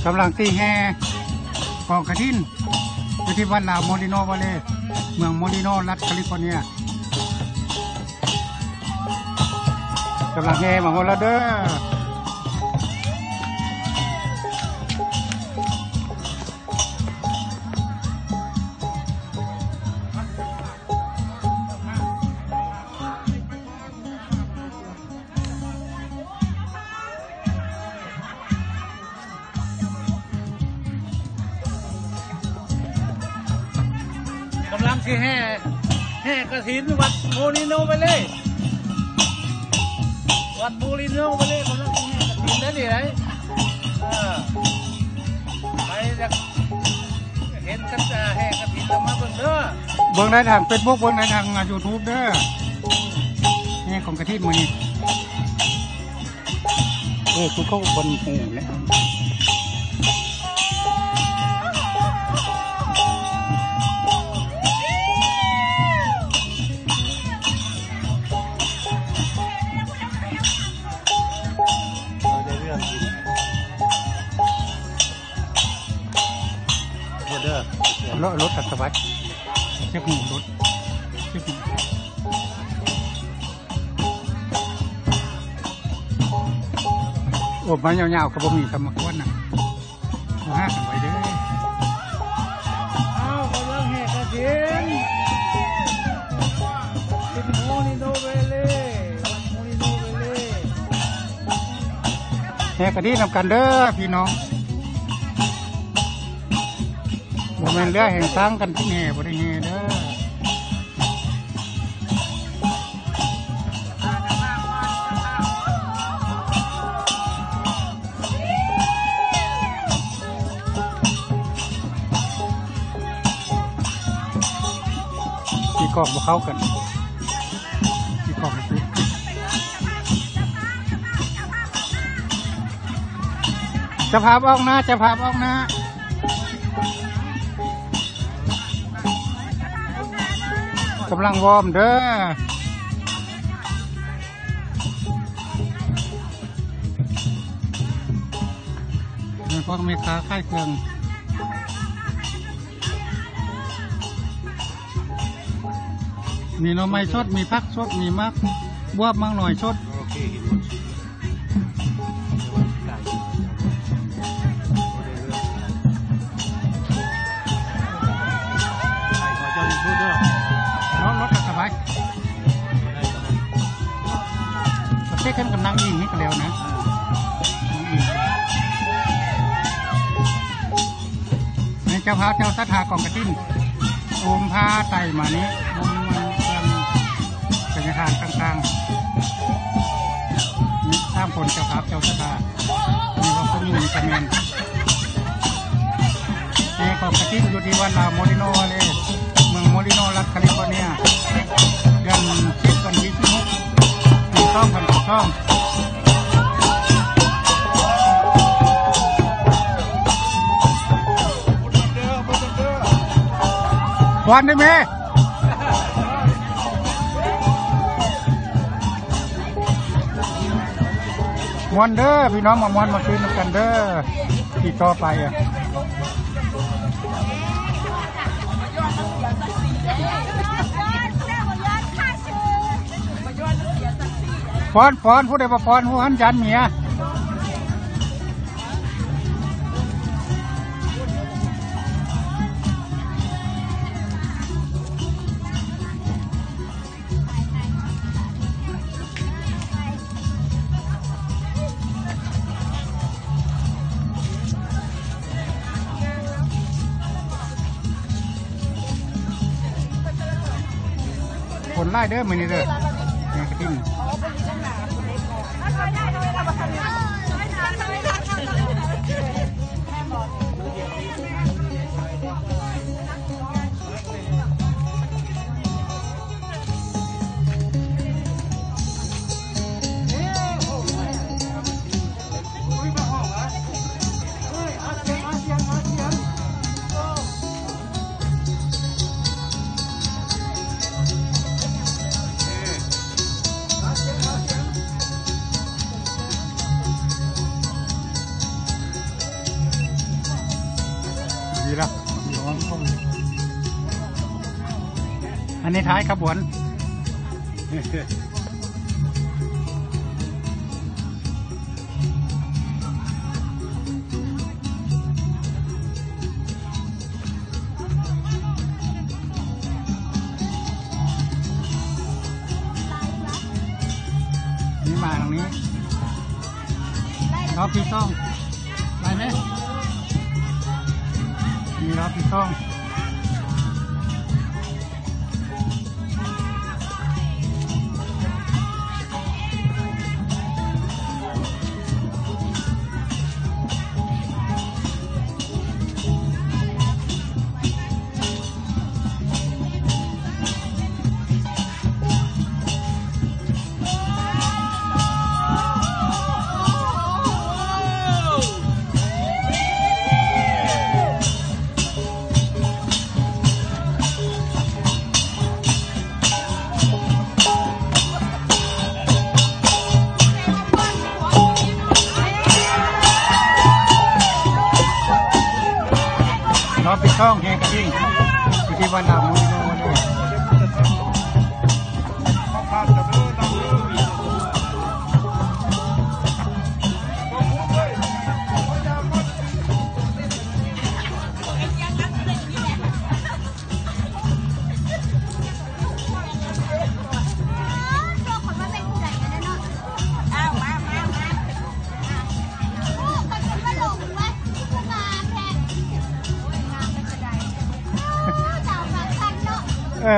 ກຳລັງຕີແຫ່ກອງກະຖິນ ຢູ່ທີ່ວັດລາວໂມລິໂນວາເລ ເມືອງໂມລິໂນ ລັດຄາລິຟໍເນຍ. ກຳລັງແຫ່ມາຮອດແລ້ວເດີ້. ກຳລັງຊິແຫ່ ແຫ່ກະຖິນວັດໂມລິໂນວາເລ ວັດໂມລິໂນວາເລ ກຳລັງຊິແຫ່ກະຖິນແລ້ວນີ້ໄດ໋. ເອີ ໃຜຢາກເຫັນກັນ ເອີ ແຫ່ກະຖິນລະມາເບິ່ງເດີ້ ເບິ່ງໄດ້ທາງເຟສບຸກ ເບິ່ງໄດ້ທາງຢູທູບເດີ້ ແຫ່ກອງກະຖິນມື້ນີ້. ເອີ ຄືເຂົາບໍ່ຮູ້ແຫຼະ. ລົດ ລົດອັດຕະວັດ ເຈັບຫູລົດ ເຈັບຫູ. ໂອ້ ມາຍາວໆ ກໍບໍ່ມີສຳມາຄວນນະ ບໍ່ຫາກັນໄວ້ເດີ້. ອ້າວ ກຳລັງແຫ່ກະຖິນ ເປັນໂມລິໂນເວເລ ໂມລິໂນເວເລ ແຫ່ກະຖິນນຳກັນເດີ້ພີ່ນ້ອງ. ບໍ່ແມ່ນເຮືອແຫ່ງຊ້າງກັນແຫ່ ບໍ່ໄດ້ແຫ່ເດີ້. ຕີກອງບໍ່ເຂົ້າກັນ ຕີກອງບໍ່ຖືກ. ເຈົ້າພາບອອກໜ້າ ເຈົ້າພາບອອກໜ້າ ກຳລັງວອມເດີ້. ແມ່ນພວກແມ່ຄ້າຂາຍເຄື່ອງ ມີໜໍ່ໄມ້ສົດ ມີຜັກສົດ ມີໝາກບວບ ໝາກໜ້ອຍສົດ. ເນາະ ລົດກໍສະບາຍ ປະເທດເພິ່ນກຳລັງອີງນີ້ກໍແລ້ວນະ ນີ້ເຈົ້າພາບເຈົ້າສັດທາກອງກະຖິນ ໂອມຜ້າໄຕມານີ້ ໂອມເຄື່ອງໄສຍະທາດຕ່າງໆ ນີ້ສາມຄົນເຈົ້າພາບເຈົ້າສັດທາ ນີ້ວ່າຄົນນີ້ກະແມ່ນ ແຫ່ກອງກະຖິນຢູ່ທີ່ວັດລາວໂມລິໂນວາເລ ເມືອງໂມລິໂນ ລັດຄາລິຟໍເນຍ ເດືອນສິບ ວັນທີສິບຫົກ ປີສອງພັນສິບສອງ. ຄວັນໄດ້ແມ່ ມ່ວນເດີ້ພີ່ນ້ອງ ມາມ່ວນມາຊື່ນນຳກັນເດີ້ ທີ່ຕໍ່ໄປອະ. ຟ້ອນ ຟ້ອນ ຜູ້ໃດບໍ່ຟ້ອນ ຜູ້ຫັ້ນຢ້ານເມຍ. ຄົນຫຼາຍເດີ້ມື້ນີ້ເດີ້ ງານກະຖິນ. ອ ນີ້ລະ ອັນນີ້ທ້າຍຂະບວນ. ນີ້ມາທາງນີ້ ຮອບທີສອງ ໄດ້ໄໝ? ນີ້ຮອບທີສອງ. ຮອບທີສອງແຫ່ງກະທິງ ຢູ່ທີ່ວັດນາມູນໂນເດ້. ເອີ.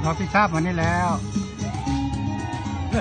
ເຮົາຊິຊາບມັນນີ້ແລ້ວ. ເ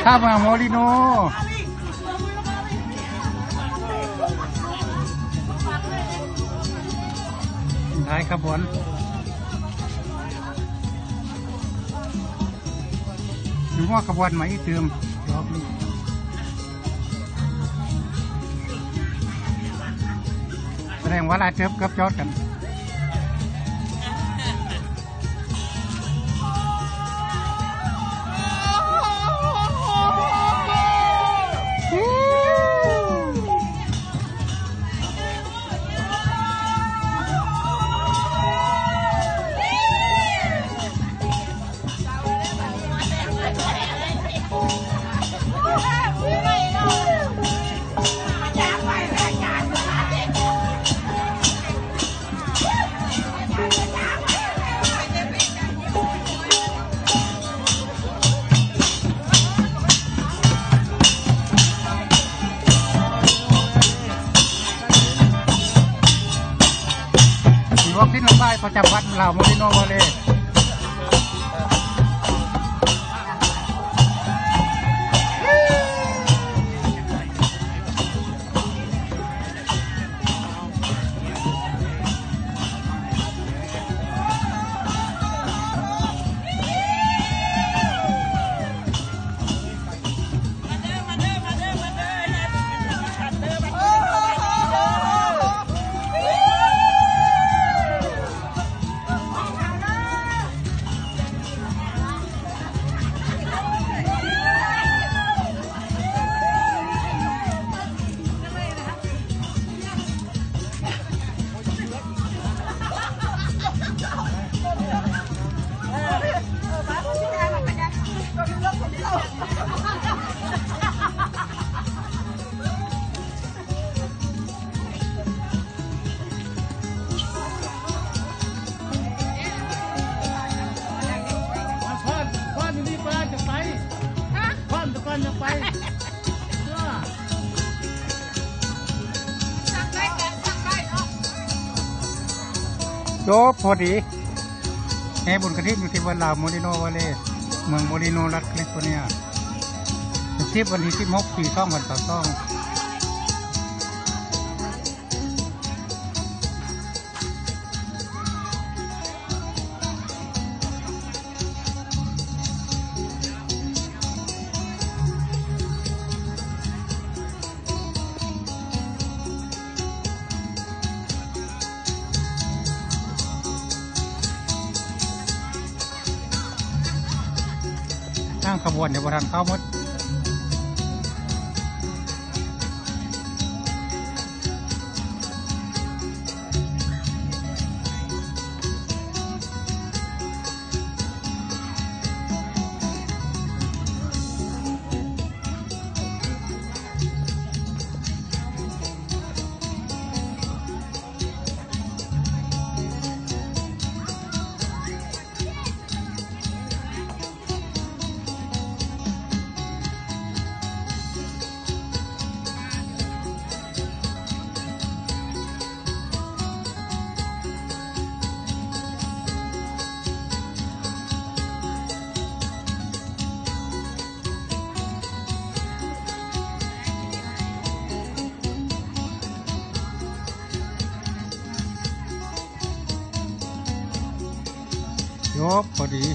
ທ່າເມືອງໂມລິໂນ ທ້າຍຂະບວນ ຢູ່ຫົວຂະບວນມາອີກຕື່ມ ສະແດງວ່າຫຼາຍເຕີບ ເກືອບຈອດກັນ. ມີວອກດິນລະບາຍປະຈຳວັດລາວໂມລິໂນວາເລ. ໂຈບພໍດີ ແຫ່ບຸນກະຖິນຢູ່ທີ່ວັດລາວໂມລິໂນວາເລ ເມືອງໂມລິໂນ ລັດຄາລິຟໍເນຍ ສິບ ວັນທີສິບຫົກ ປີສອງພັນຊາວສອງ. ທາງຂະບວນຍັງບໍ່ທັນເຂົ້າໝົດ. ຈົບພໍດີ.